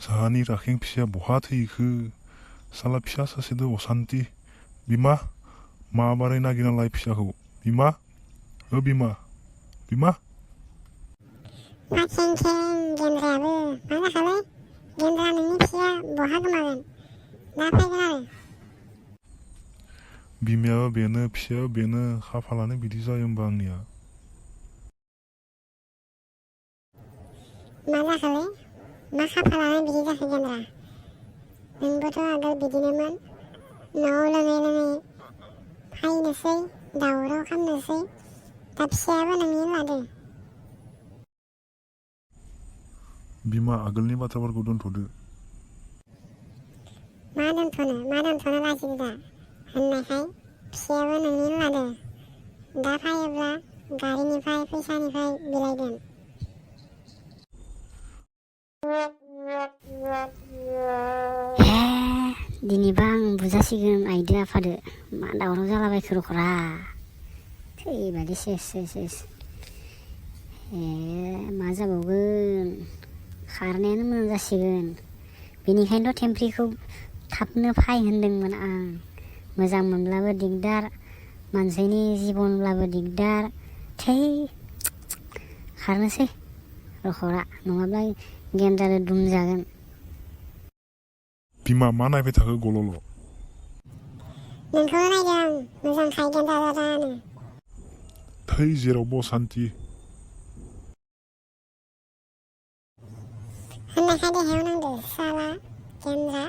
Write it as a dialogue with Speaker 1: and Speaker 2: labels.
Speaker 1: जाहानि राखें फिसाया बहा थैखो साला फिसा सासेदो असान्ति बिमा माबारै नागिरना लाय फिसाखौ बिमा बिमा बिमा
Speaker 2: मा खें खें गेन्द्रायाबो मा जाखोलै गेन्द्रा नोंनि फिसाया बहा गोमागोन दा फैगोन आरो
Speaker 1: बिमायाबो बेनो फिसायाबो बेनो खाफालानो बिदि जायो होमबा आंनिया
Speaker 2: मा जाखोलै मा खाफालानो बिदि जाखो गेन्द्रा नोंबोथ' आगोल बिदिनोमोन न'आव लोङै लोङै फैनोसै दावराव खालामनोसै दा फिसायाबो नोंनि लादो
Speaker 1: बिमा आगोलनि बाथ्राफोरखौ दोनथ'दो
Speaker 2: मा दोनथ'नो लाजिदो दा होननायखाय फिसायाबो नोंनि लादो दा फैयोब्ला गारिनिफ्राय फैसानिफ्राय बिलाइगोन दिनैबा आं बुजासिगोन आइदो आफादो मा दावराव जालाबायखो रखरा थैबायदि सेस मा जाबावगोन खारनायानो मोजां जासिगोन बेनिखायनोथ' टेम्प्रिखौ थाबनो फाय होनदोंमोन आं मोजां मोनब्लाबो दिगदार मानसिनि जिबनब्लाबो दिगदार थै खारनोसै रखरा नङाब्ला गेन्द्राजों दुमजागोन
Speaker 1: बिमा मा नायबाय थाखो गल'ल'
Speaker 2: नोंखौ नायदों मोजांखाय गेन्द्रा जानो
Speaker 1: थै जेरावबो असान्ति
Speaker 2: होननायखाय देहायाव नांदो साला गेन्द्रा